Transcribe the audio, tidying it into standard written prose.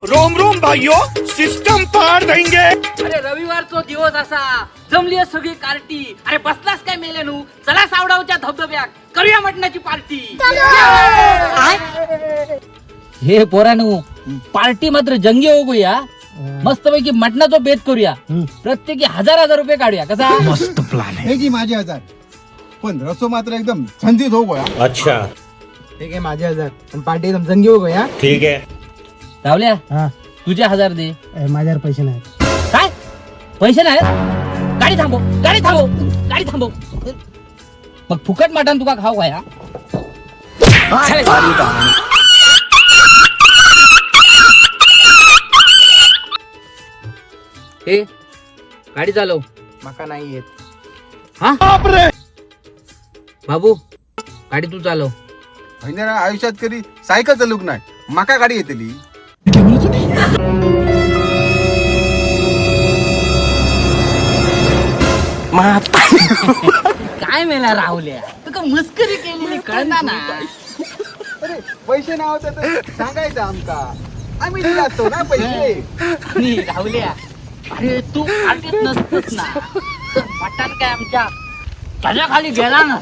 Rome Rome भाइयों, system पार देंगे। अरे, रविवारचो दिवस असा, जमली आहे सगळी कार्टी। अरे, बसलास काय मेल्यानू? चला सावडावच्या धबधब्यात, करूया मटणाची पार्टी। हे पोरानू, पार्टी मात्र जंगी हो गया। मस्तपैकी मटणाचा बेत करूया, प्रत्येकी हजार हजार रुपये काढूया। कसा? हे की माझे 1000, 1500 मात्र एकदम झंझीत हो गया। अच्छा। ठीक आहे, माझे 1000 पण पार्टी एकदम जंगी हो गया। ठीक है। रावल्या, हा। तुझे 1000 दे। माझ्यावर पैसे नाही। काय पैसे नाही? गाडी थांबव, गाडी थांबव, गाडी थांबव। मग फुकट मटण तुका खाऊ काय? हे, गाडी चालव। माका नाही येत। हा बाबू, गाडी तू चालव। महिन्याला आयुष्यात कधी सायकल चालूक नाही, माका गाडी येतली? काय मेला राहुल्या, तुका मस्करी केलेली कळना ना? अरे, पैसे नाव होते तर सांगायचं आमका, आम्ही दिला असतो ना पैसे। आणि राहुल्या, अरे तू पार्टीत नसतोस ना तर मटण काय आमच्या त्याच्या खाली गेला ना।